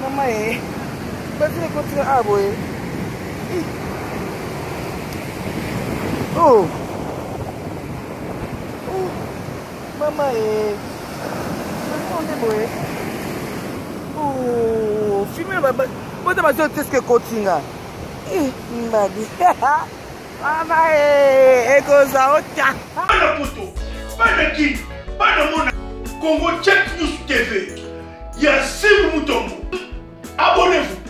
Mama e. Eh. Bazile continue ah boye. Oh. Oh. Mama e. Eh. Nde boye. Oh, filme ba bota bazo teske kotinga. Eh, mbadi. Mama e, ekozwa ota. Bana poto, bana kin, bana mona Congo Check News TV. Ya Simbu Mutombo. Abonnez-vous.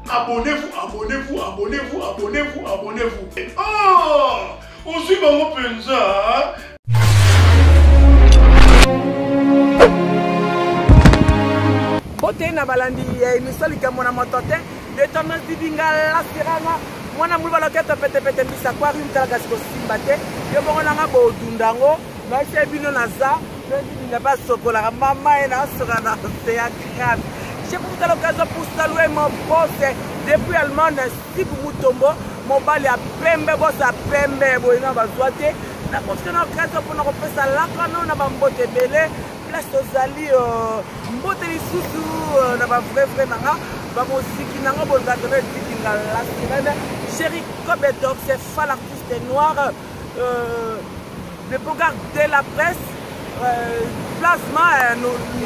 Abonnez-vous, abonnez-vous, abonnez-vous, abonnez-vous, abonnez-vous. Oh, ozwi bango mpenza. Mbote na balandi ya emission likambo na moto te de Thomas Dibinga la Serana mwana muluba loketo petepete mbisa aquarium tala kasi kosimba te yo bongo nanga bodunda yango naise bino naza dibinga mpe asokolaka mama ye nasoka na ya grave. Je profite à l'occasion pour saluer mon boss depuis Allemagne, Steve Mutombo, mobali ya pembe, boss ya pembe, boye na bazwa te. Na profite na occasion mpona kopesa lakano na bambote ebele place tozali mbote lisusu na ba vrai vrai na nga bamoziki na nga bolingaka na edikinga la sirène chéri Kobetox fa l'artiste noir le bogard de la presse plasma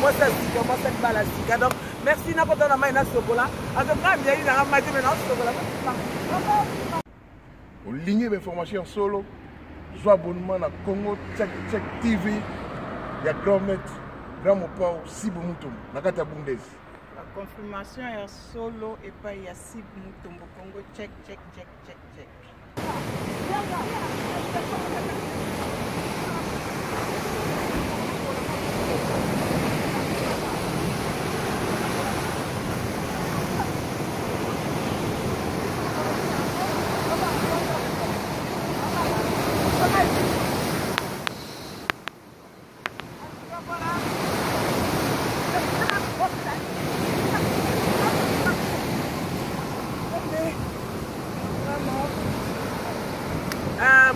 mwasi ya sika mwasi ya libala ya sika. Donc merci nakota na mai nasokola azoka miai nanga mai te me nasokola. Olingi bainformation ya solo, zwa abonnement na Congo Check Check TV ya grand maître, grand mopao Sibu Mutombo na kati ya Bundes. Ba confirmation ya solo epai ya Sibu Mutombo, Congo Check Check Check Check Check.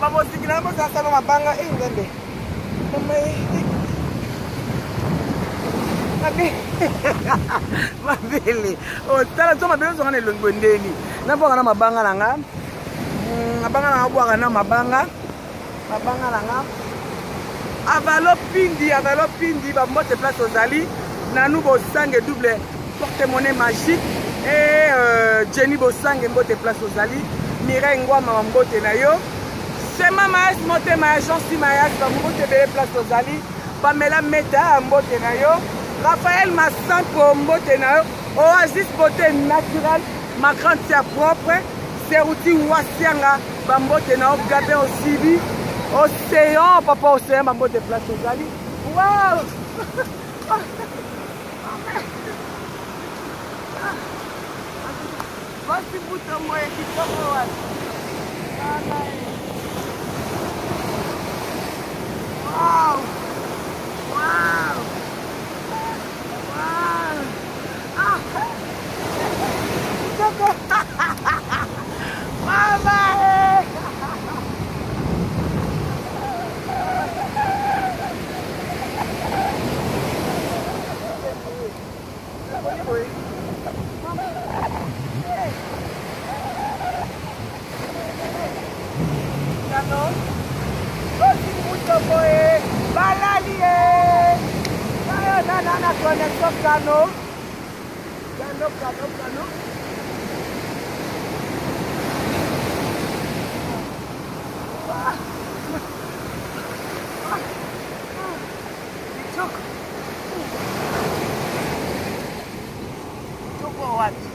Bamosiki na bozasala mabanga e nzambe mabe mabele otala so mabele ozonga na elongi boye ndeni nabwaka na mabanga na nga mabanga na nga bwaka na mabanga mabanga na nga avalo pindi avalo pindi bambote place ozali nanu bosange double porte-monnaie magique et Jenny Bosange mbote place ozali Mireille Ngwama mbote na yo Sema Mayas motema ya Jean Mayas bambote ebele place ozali Pamela Meta mbote na yo Raphaël Masanko mbote na yo Oasis beauté naturelle ma grande sœur propre Seruti Wasianga bambote na yo Gabin Osibi Océan papa Océan bambote place ozali wow. Basi butombo ya kitoko wapi? Wow! Wow! Wow! Ah! Kitoko! Mama! Balali e nayo nana na connexion kano kano kano kano. Kitoko kitoko wapi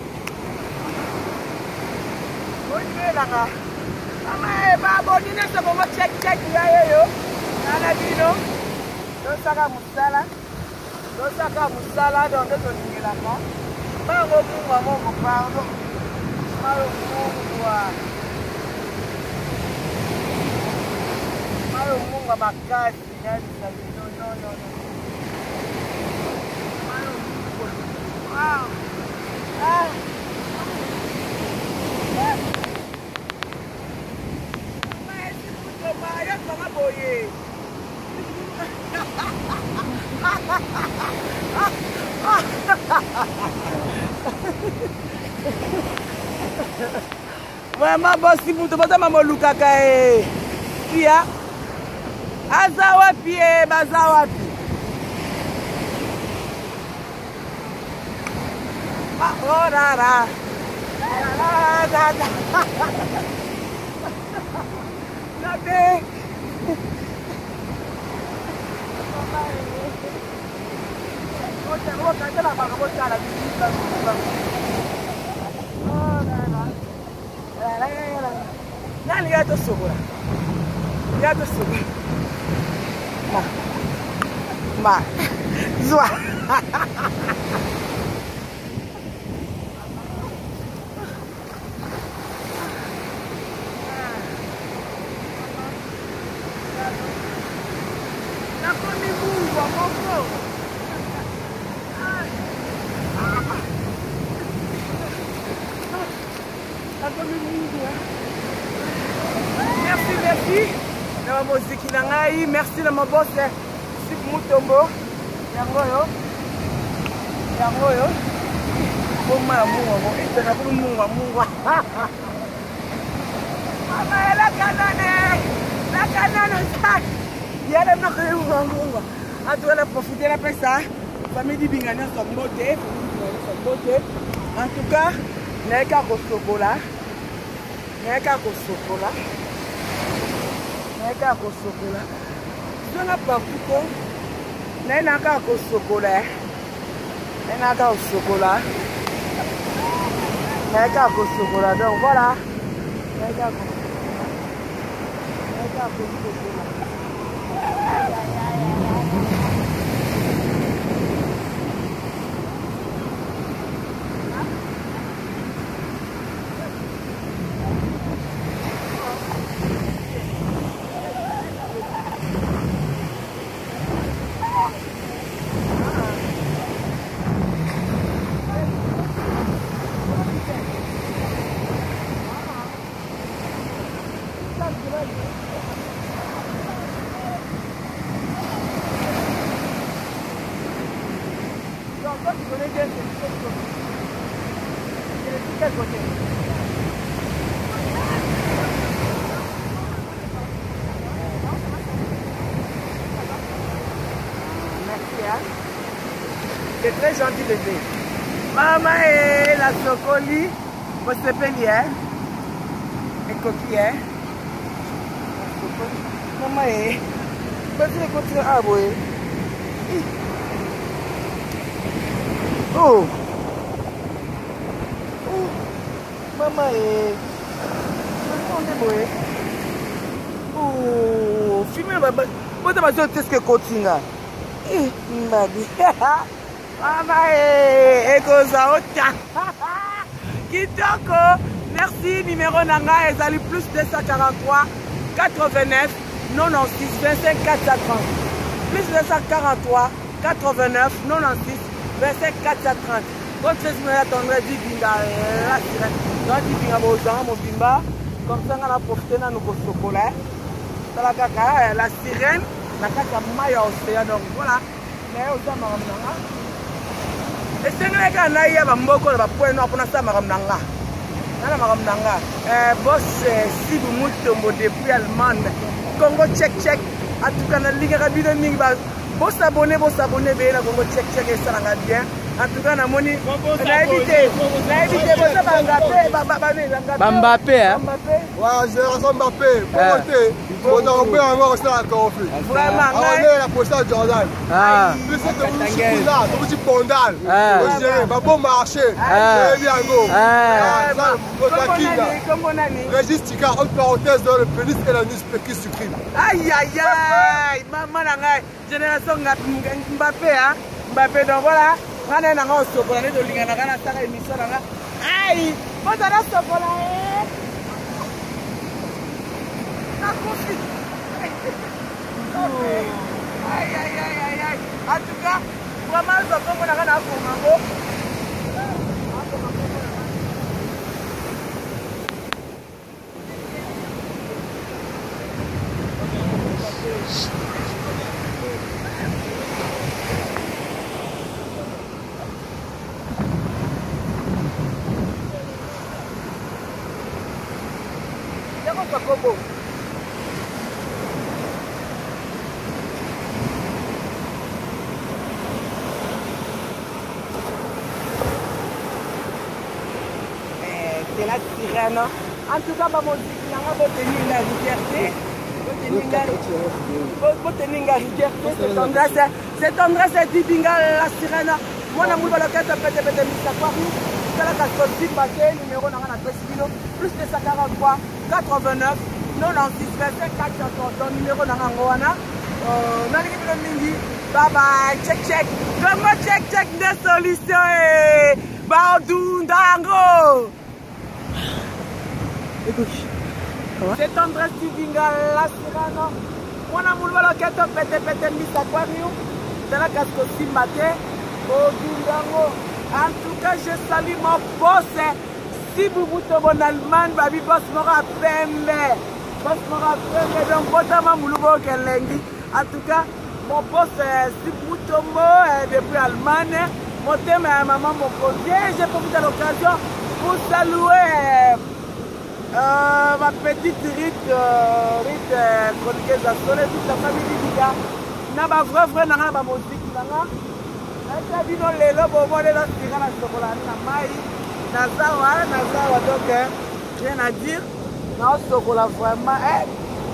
otielanga mama e baboni nyonso bongo check check ya yeyo nana bino tosaka mosala tosaka mosala donc nde tolingelaka bango mungwa moko pardon mayo mungwa mayo mungwa makasi nayebisa bino non non non mayo mungwa wow ah. Mama boye. Vraiment bosi moto bozama molukaka e tia aza wapi e baza wapi? Ah, oh, rara. Nabe. Nani ya tosokola ya tosokola ma ma zwa. Nakomi mungwa moko. Nakomi mungwa. Merci, merci na bamoziki na ngai, merci na mabose Sip Mutombo. Yango oyo, yango oyo boma ya mungwa ngo ete nakomi mungwa mungwa. Mama elaka nane laka nano yala nakomi mungwa mungwa. En tout cas, na profite napesa famille Dibinga nyonso mbote, famille Dibinga nyonso mbote. En tout cas, naye kaka kosokola, naye kaka kosokola, naye kaka kosokola. Zonga partout ko naye na kaka kosokola, naye na kaka kosokola, naye kaka kosokola. Donc voilà, naye kaka kosokola, naye kaka kosokola. Donc, toi, tu connais bien ce C'est quel côté? Merci, hein. C'est très gentil, bébé. Maman, et la sokoli, bosepeli, hein. Ekoki, hein. Mama, eh. Basi ekoti ah boye. Oh. Oh. Mama, eh. Mama, boye. Oh, filme ba bota bazo teske kotinga. Eh, mbadi. Mama, eh, ekoza ota. Kitoko. Merci, numéro na ngai ezali plus 243 89 96 25 430. Plus 243 89 96 25 430. Compte Facebook ya Tendresse Dibinga la sirène. Donc Dibinga bozanga mobimba comme ça nga na profiter nanu kosokola. Tala kaka la sirène na kati ya mai ya océan. Donc voilà, naye oza makambo na nga. Esengeli kaka naya bamboko na bapoint noir mpona asala makambo na nga. Nana makambo na nga. Boss Sibu Mutombo depuis Allemagne. Congo check check. En tout cas, nalingaka bino mingi ba bosabone bosabone beye na Congo check check esalanga bien. En tout cas, namoni nayebi te, nayebi te boza bangape ba Mbappé, hein. Mbappé. Ouais, génération Mbappé. Beauté. Bon, on peut encore rester à la conflit. Vraiment, On est la prochaine Jordan. Ah. Plus c'est de Chikunda, de Pondal. Ah. Va bon marché. Ah. Très bien, go. Ah. Ça, Kombo nani, kombo nani? Régis Tika, entre parenthèses, dans le pénis et l'anus, péquis sucré. Aïe, aïe, aïe. Maman, na ngai. Génération Mbappé, hein. Mbappé, donc voilà. Nga na nga osokola nde tolinganaka na saka émission na nga. Aïe, bozala sokola, eh. Nakufi. Aïe, aïe, aïe, aïe, aïe. En tout cas, vraiment, zwa kombo na nga na konga ngo. Propre kobo. Eh, c'est la sirène. En tout cas, bamoziki nanga boteni nga rigueur te. Boteni nga rigueur te. C'est tendresse, c'est tendresse dibinga la sirène. Mwana mulu baloketa pete pete misakwari. Talaka kosimba te numéro nanga na pesi bino plus 243 89 96 25 430 numéro nanga yango wana. Nalingi bino mingi. Bye bye, check check. Congo check check nde solution eh. Baodunda yango. C'est Tendresse Dibinga la sirène. Mwana mulu baloketo pete pete mbisa aquarium. Tala kasi kosimba te. Odunda yango. En tout cas, je salue mon boss. Sibu Mutombo en Allemagne, babi boss moko ya pembe. Boss moko ya pembe, donc botama muluba okelengi. En tout cas, mon boss Sibu Mutombo depuis Allemagne. Motema ya maman Mokonzi. J'ai profité de l'occasion pour saluer ma petite Rite, Rite chroniqueuse à Soleil, toute la famille Dibika. Na ba vrai vrai nanga na ba moziki nanga. Naita bino lelo bobo lelo sika na sokola na mai. Nazawa, nazawa donc rien à dire. Na sokola vraiment eh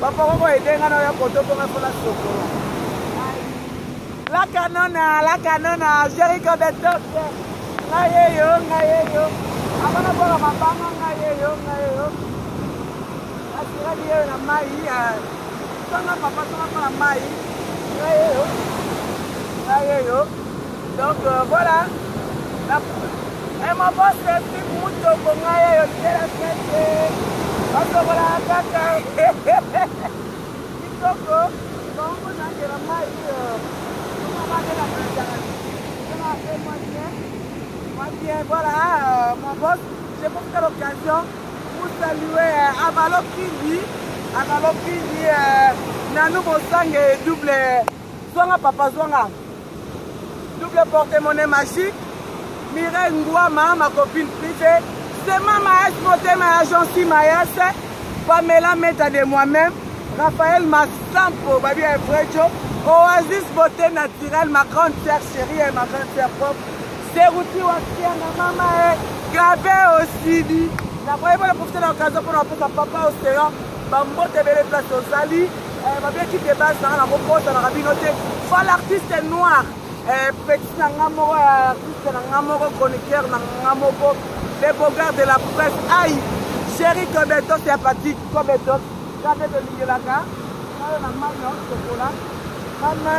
papa koko edenga na ya koto ponga fola sokola. La canona, la canona, Jericho Betos. Ngai yeyo, ngai yeyo. Abana bola mabanga ngai yeyo, ngai yeyo. Asiradi yeyo na mai. Songa papa, songa pa na mai. Ngai yeyo. Ngai yeyo. Donc voilà. Et mon boss c'est Mutombo ngai yeyo, c'est la fête. Basokola kaka. Kitoko. Bango nangela mai. Moi bien, voilà, mon boss, j'ai profité de l'occasion pour saluer Avalo Pindi, Avalo Pindi, Nanou Bosange, double, Zwanga Papa Zwanga, double porte-monnaie magique, Mireille Ngouama, ma copine privée, c'est Mama S, Motema, Agence Maes, Pamela Meta de moi-même, Raphaël Massampo, Babi Evrejo, Oasis Beauté Naturelle, ma grande sœur chérie et ma grande sœur propre, Serouti Wasiana, Mama et Gabé aussi dit. La première fois, profiter de l'occasion pour nous papa océan, Bambote Belle Place aux Ali, ma bien équipe de base, dans la repose, dans la rabinoté. Faut l'artiste noir, petit Nangamoro, artiste Nangamoro, chroniqueur Nangamoro, les beaux gars de la presse, aïe, chéri Kobeto, c'est apathique, Kobeto, Gabé de Lingelaka, Mama, Mama, Mama,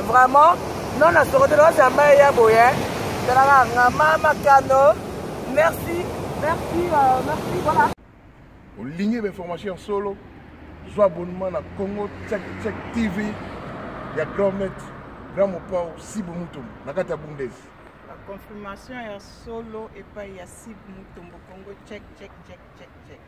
vraiment, non, merci, merci, merci, voilà. Ligne d'information solo, soit abonnement à Congo Check Check TV, il y a Grand Maître, Grand Mopao, Sibu Mutombo, Nakata Bundes. La confirmation est solo et pas il y a Sibu Mutombo, Congo Check Check Check Check Check.